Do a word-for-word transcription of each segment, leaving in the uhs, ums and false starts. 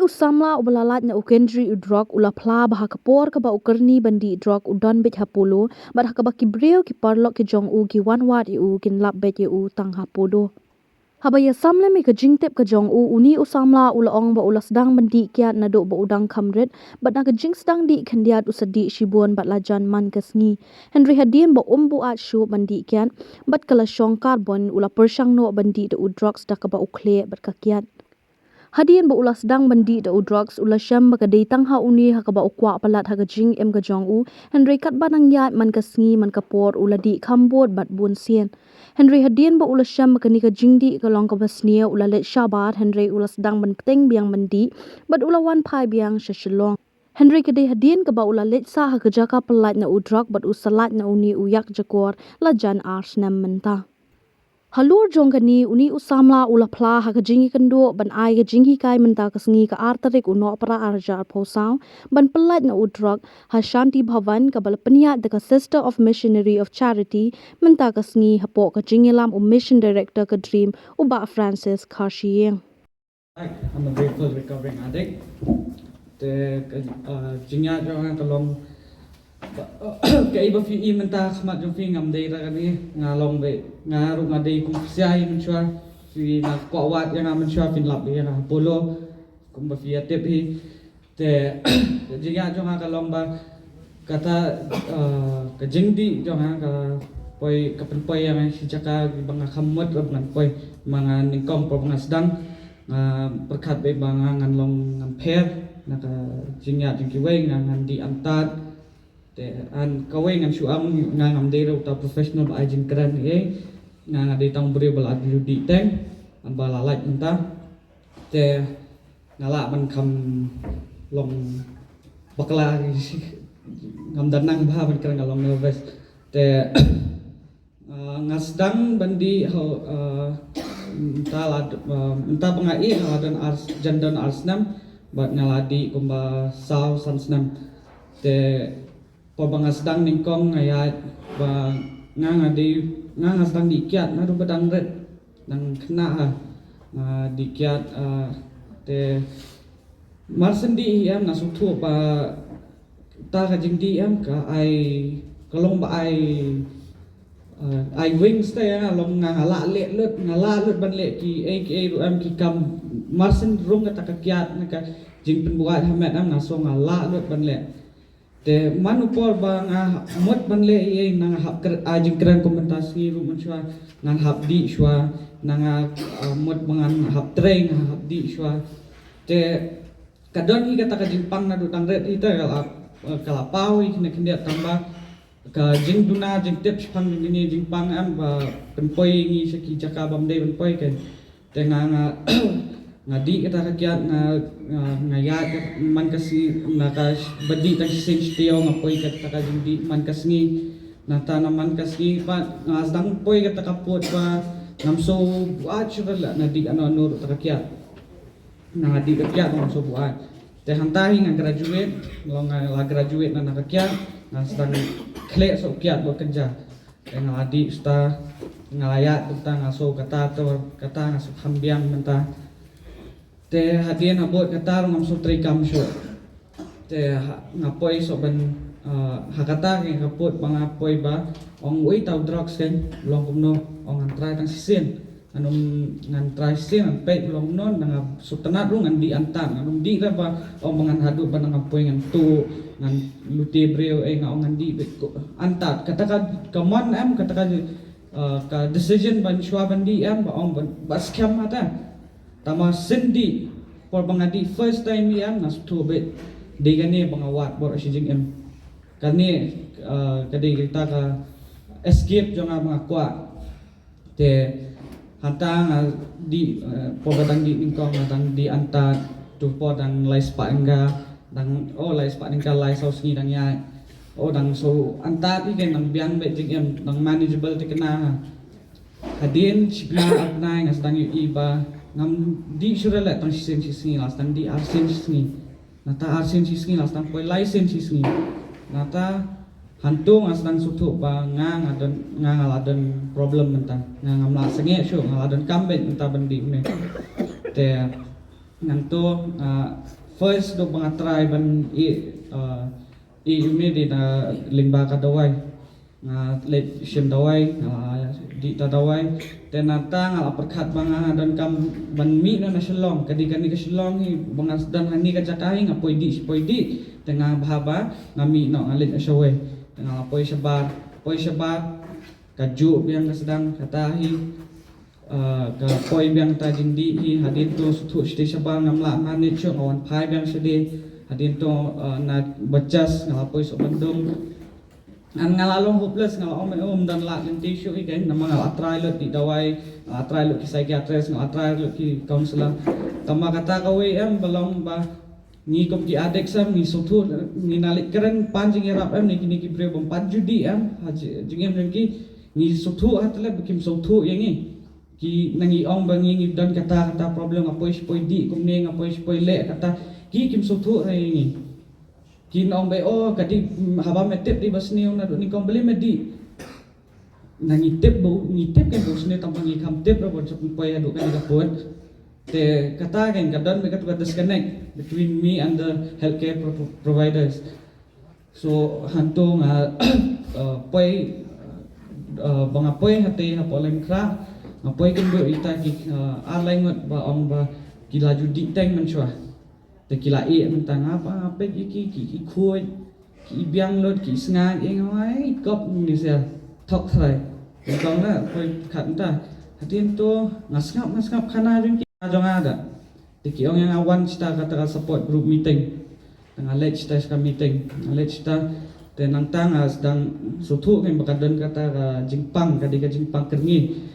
U samla uba la lait na u kendri u drok u la phla ba ha ka por kaba u kyrni ban dih drok u don beit ha Polo, bad ha kaba ki briew ki paralok ki jong u ki wan wad ïa u, kin lap beit ïa u tang ha Polo. Haba ïasam lem ïa ka jingtip ka jong u, une u samla u la ong ba u la sdang ban dih kiad naduh ba u dang kham rit, bad na ka jingsdang dih khyndiat u sa dih shibun bad la jan man ka sngi. Hynrei hadien ba um buaid shuh ban dih kiad, bad ka la shong karbon, u la pyrshang noh ban dih da u drok da kaba u khleh bad ka kiad. Hadien ba u la sdang ban dih da u drok, u la shem ba ka dei tang ha une ha kaba u kwah palat ha ka jingim ka jong u, hynrei katba nang ïaid man ka sngi man ka por u la dih kham bud bad bun sien. Hynrei hadien ba u la shem ba kane ka jingdih ka long kaba sniew, u la leit shabar, hynrei u la sdang ban pteng biang ban dih, bad u la wan phai biang sha Shillong. Hynrei ka dei hadien kaba u la leit sah ha ka jaka pyllait na u drok bad u sa lait na une u ïakjakor la jan ar snem mynta. Halor jong kane, une u samla u la phla ha ka jingïakynduh ban ai ka jinghikai mynta ka sngi ka ar tarik u Nohprah ar hajar arphew saw ban pyllait na u drok ha Shanti Bhavan kaba la pynïaid da ka Sister of Missionary of Charity mynta ka sngi hapoh ka jingïalam u Mission Director ka DREAM u Bah Francis Kharshiing. I'm a grateful recovering addict. Te ka, uh, jingïaid jong nga ka long kaei ba phi i mynta ha khmat jong phi ngam dei ra kane, nga long ba nga ruh nga dei kum phi ïa i mynshuwa, phi nga kwah wad ïa nga mynshuwa, phin lap ïa nga ha Polo kumba phi ïa tip hi. Te ka jingïaid jong nga ka long ba kata, uh, ka jingdih jong nga ka poi, ka pynpoi ïa nga shi jaka ba nga kham mut ruh ba ngan poi, ma nga nyngkong ba nga sdang, nga pyrkhat ba nga ngan long ngan pher na ka jingïaid jong kiwei, nga ngan dih antad. Te hynrei kawei ngan shu ong nga ngam dei ruh uta professional ba ai jingkren ei, nga nga dei tang briew ba la dih teng, ba la lait mynta. Te nga lah ban kham long bakla, ngam da nang bha ban kren, nga long nervous. Te, ah, nga sdang ban dih ha, ah, mynta la, ah, mynta ba nga ïeh nga la don ar, jan don ar snem, bad nga la dih kumba saw san snem. Te pynban ba nga sdang nyngkong nga ïaid ba nga nga dei, nga nga sdang dih kiad naduh ba dang rit, dang khynnah ha. Nga dih kiad, ah, te mar shen dih hi em nga sngewthuh ba kata ka jingdih em ka ai, ka long ba ai, ah, ai wings te ïa nga, long nga nga lah leh lut, nga lah lut ban leh kiei kiei ruh em ki kam, mar shen rung kata ka kiad na ka jingpynbuaid ha met em nga sngew nga lah lut ban leh. Te man u por ba nga mut ban leh ei ei, nga hap kren, ah, jingkren kum mynta sngi ruh mynshuwa ngan hap dih shuwa, nga, ah, mut ba ngan hap trei nga hap dih shuwa. Te ka don hi kata ka jingpang naduh dang rit hi te ka la, ka la paw hi kine kine tang ba ka jingduna jingtip shaphang kine jingpang em ba pynpoi ngi sha ki jaka bym dei ban poi. Te nga, nga, nga dih kata ka kiad, nga, nga, nga ïaid man ka sngi, na ka sh-, ba dih tang shisien shi taïew nga poi kata ka jingdih man ka sngi. Nangta na man ka sngi pat nga sdang poi kata ka pud ba ngam shu buaid shuh la, nga dih ano ano ruh kata ka kiad. Nga dih ka kiad ngam shu buaid. Te hangta hi nga graduate, long nga la graduate na, na ka kiad, nga sdang khleh shuh kiad bad kynja. Te nga la dih shuh ta, nga la ïaid kumta, nga sngew kata te, kata nga sngew kham biang mynta. Te hadien habud kata ruh ngam sngew trei kam shuh. Te ha, nga poi shuh ban, ah, ha kata ka pud ba nga poi ba ong uei uta u drugs kein, long kumno, ong ngan try tang shisien. Ngan ym, ngan try shisien ngan peit long kumno, nang nga sngewtynnat ruh ngan dih antad, ngan ym dih ra ba ong ba ngan haduh ba nang nga poi ngan tuh, ngan lute briew, eh, nga ong ngan dih beit ko antad. Kata ka, ka mon em, kata ka, eh, ka decision ban shuwa ban dih em, ba ong ban, ba skhem hata. Tangba shen dih, por ba nga dih first time ïa em, nga sngewthuh beit dei kane ba nga wad bor shi jingim. Kane, eh, ka dei kata ka escape jong nga ba nga kwah. Te hangta nga dih, eh, por ba dang dih nyngkong nga dang dih antad, tu por dang lai spah tyngka, dang, oh, lai spah tyngka lai saw sngi dang ïaid. Oh, dang shu antad hi kein, dang biang beit jingim, dang manageable te kane. Hadien shi bnai ar bnai nga sdang ïohi ba ngam dih shuh re leh tang shisien shi sngi, la sdang dih arsien shi sngi. Nangta arsien shi sngi la sdang poi laisien shi sngi. Nangta hangto nga sdang sngewthuh ba nga nga don, nga nga la don problem mynta. Nga ngam lah sangeh shuh, nga la donkam beit mynta ban dih une. Te Nangto, ah, first dok ba nga try ban i, ah, i umi di na lyngba ka dawai. Nga leit shim dawai, nga dih ta dawai. Te nangta nga la pyrkhat ba nga donkam ban mih noh na Shillong. Ka dei kane ka Shillong hi ba nga sdang hangne ka jaka hi nga poi dih, poi dih. Te nga bha ba nga mih noh nga leit na shawei. Te nga la poi shabar, poi shabar. Ka juh biang ka sdang kata hi. Ah, ka poi biang ta jingdih hi, hadien to sngewthuh shatei shabar ngam lah manage shuh, nga wan phai biang shadien. Hadien to, ah, na bachas nga la poi suk bandung. An nga la long hopeless, nga la ong, "Ym don lad lynti shuh hi kein, namar nga la try lut ki dawai, nga la try lut ki psychiatrist, nga la try lut ki counselor." Tangba kata kawei em ba long ba ngi kum ki addict sam, ngi sngewthuh, ngi na leit kren pan jingïarap em na kine ki briew bym pat ju dih em ha ji-, jingim jong ki. Ngi sngewthuh ha tlep ba kim sngewthuh ïa ngi. Ki nang ong ba ngi ngi don kata kata problem, nga poi shi poi dih kumne, nga poi shi poi leh kata. Ki kim sngewthuh re ïa ngi. Ki ong ba, "Oh, ka dei, mm, haba me tip dei ba sniew naduh nyngkong, balei me dih?" Na ngi tip ba, ngi tip kein ba u sniew tangba ngi kham tip re ban shu poi haduh kane ka pud. Te kata kein ka don bad kata ka disconnect between me and the healthcare pro-, providers. So hangto nga, uh, poi, uh, ba nga poi hangtei hapoh Laitumkhrah, nga poi kynduh ïa kita ki, uh, ar lai ngut ba ong ba ki la ju dih teng mynshuwa. Te ki la ïeh mynta, nga peit ïa ki, ki, ki khuid, ki biang lut, ki sngaid, ïa nga, ai kop ni sia thok trai. Nyngkong na poi kat mynta. Hadien to nga sngap, nga sngap khana jong ki, jong nga da. Te ki ong ïa nga wan shata kata ka support group meeting. Te nga leit shata sha ka meeting, nga leit shata. Te nangta nga sdang sngewthuh kein ba ka don kata ka jingpang, ka dei ka jingpang kyrngiew.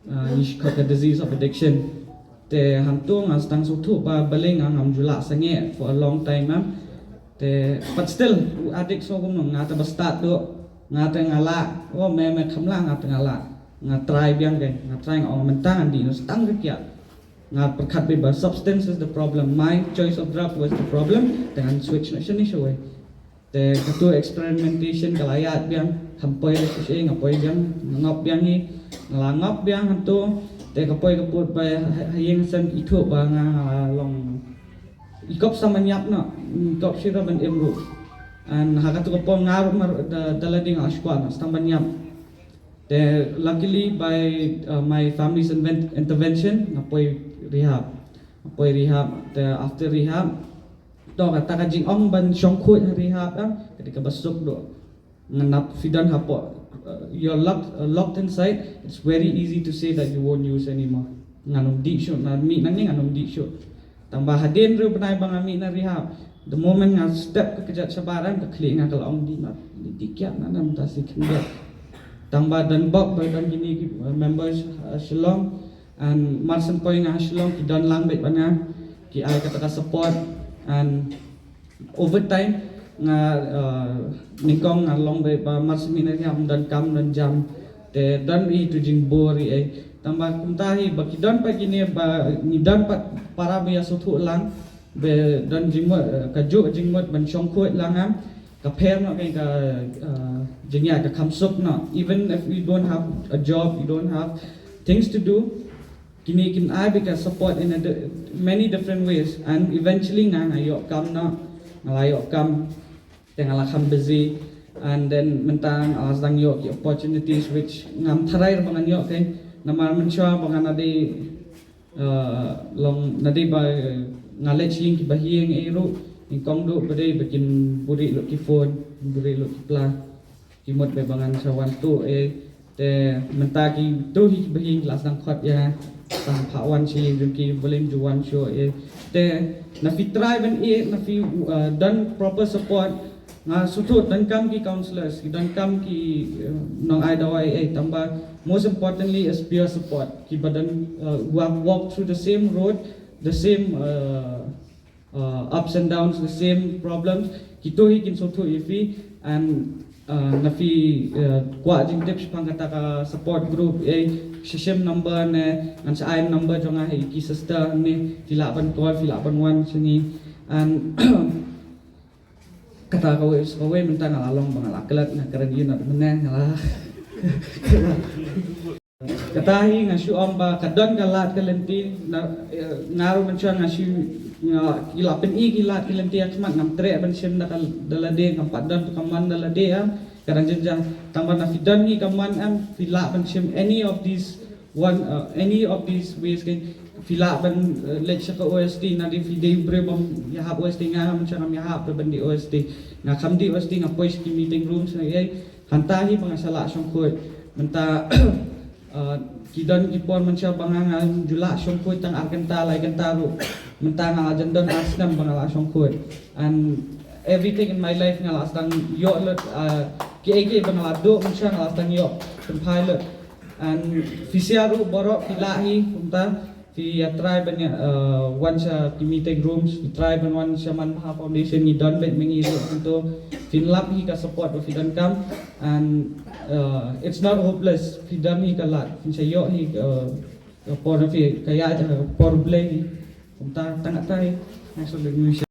Ah, ngi khot ka disease of addiction. Te hangto nga sdang sngewthuh ba balei nga ngam ju lah sangeh for a long time em. Te but still u addict sngewbha kumno, nga te ba start duh, nga te nga lah, oh me me kham lah, nga te nga lah. Nga try biang kein, nga try, nga ong mynta ngan dih noh tang ka kiad. Nga pyrkhat beit ba substance is the problem, my choice of drug was the problem, te ngan switch noh shane shawei. Te kato experimentation ka la ïaid biang, kham poi da shisha, nga poi biang, nga ngop biang hi, nga la ngop biang hangto. Te ka poi ka pud ba ha, ha ïing ha sem ki ithuh ba nga, nga la long i kop sdang ban ïap noh, i kop shisha ban im ruh. And ha kato ka por nga ruh mar da, da lade nga shu kwah noh sdang ban ïap. Te luckily by, uh, my family's inven-, intervention, nga poi rehab. Nga poi rehab, te after rehab, to kata ka jingong ban shong khuid ha rehab, ah, ka dei kaba suk duh. Nga nap phi don hapoh, uh, you're locked, uh, locked inside, it's very easy to say that you won't use anymore. Ngan ym dih shuh, na mih nangne ngan ym dih shuh. Tangba hadien hynriew bnai ba nga mih na rehab, the moment nga step ka kjat shabar em, ka khlieh nga ka la ong dih noh, dih kiad noh, na mynta shi khyndiat. Tangba don bok ba don kine ki, uh, members, uh, Shillong, and mar shen poi nga Shillong ki don lang beit bad nga, ki ai kata ka support, and over time nga, uh, nyngkong nga long beit ba mar shen mih na rehab ym don kam don jam. Te don hi tu jingbor hi ei. Tangba kumta hi ba ki don pat kine ba ngi don pat para ba ïa sngewthuh lang. Ba don jingmut, eh, ka juh jingmut ban shong khuid lang em. Ka pher noh ka, ka, eh, jingïaid ka kham suk noh. Even if you don't have a job, you don't have things to do, kine kin ai beit ka support in a di-, many different ways. And eventually nga, nga ïoh kam noh, nga la ïoh kam. Te nga la kham busy, and then mynta nga la sdang ïoh ki opportunities which ngam tharai ba ngan ïoh kein. Namar mynshuwa ba nga na dei, uh, long na dei ba, uh, nga leit sha ïing ki bahaïing ei ruh, nyngkong duh ba dei ba kin buhrieh lut ki phone, kin buhrieh lut ki pla. Ki mut ba ngan sa wan tuh ei. Te mynta ki tu hi ki bahaïing ki la sdang khot ïa nga. Sdang phah wan sha ïing jong ki, balei ym ju wan shuh ei. Te na phi try ban ïeh, na phi, uh, don proper support. Nga sngewthuh don kam ki counselors, ki don kam ki, uh, nong ai dawai ei, tangba most importantly is peer support. Ki ba don, uh, who have walked through the same road, the same, uh, uh, ups and downs, the same problems. Kito hi kin sngewthuh ïa phi, and, uh, na phi, uh, kwah jingtip shaphang kata ka support group, eh, sa shim number ne, ngan sa ai number jong nga ha ki sister ne, phi lah ban call, phi lah ban wan sha ngi. And kata kawei, kawei mynta nga la long ba nga la klet, nga kren ïa nga mynne nga la Kata hi nga shu ong ba ka don ka lad ka lynti, na, eh, nga ruh mynshuwa nga shu, nga, ki la pyni ki lad ki lynti ha khmat, ngam treh ban shim da ka, da lade, ngam pat don ka mon da lade, em. Ka dang jynjar, tang ba na phi don hi ka mon, em, phi lah ban shim any of these one, uh, any of these ways, kan, phi lah ban, uh, leit sha ka O S T, na dei phi dei u briew bym ïahap O S T, nga, nga mynshuwa ngam ïahap ban dei O S T. Nga kham dei O S T, nga poi sha ki meeting rooms, na ei, hangta hi ba nga sa lah shongkhuid. Mynta, uh, ki don ki por mynshuwa ba nga, ngam ju lah shongkhuid tang ar kynta, lai kynta ruh. Mynta nga la jan don ar snem ba nga lah shongkhuid. And everything in my life nga la sdang ïoh lut, uh, kiei kiei ba nga la duh mynshuwa nga la sdang ïoh pynphai lut. And phi sha ruh baroh phi lah hi, kumta phi ïa try ban ïa, uh, wan sha ki meeting rooms, phi try ban wan sha Manbha Foundation, ngi don beit ma ngi ruh kumto. Phin lap hi ka support ba phi donkam, and, uh, it's not hopeless, phi don hi ka lad, phin sa ïoh hi, uh, ka por phi, ka ïa, uh, por Blei hi. Kumta tang katai. Thanks for letting me share.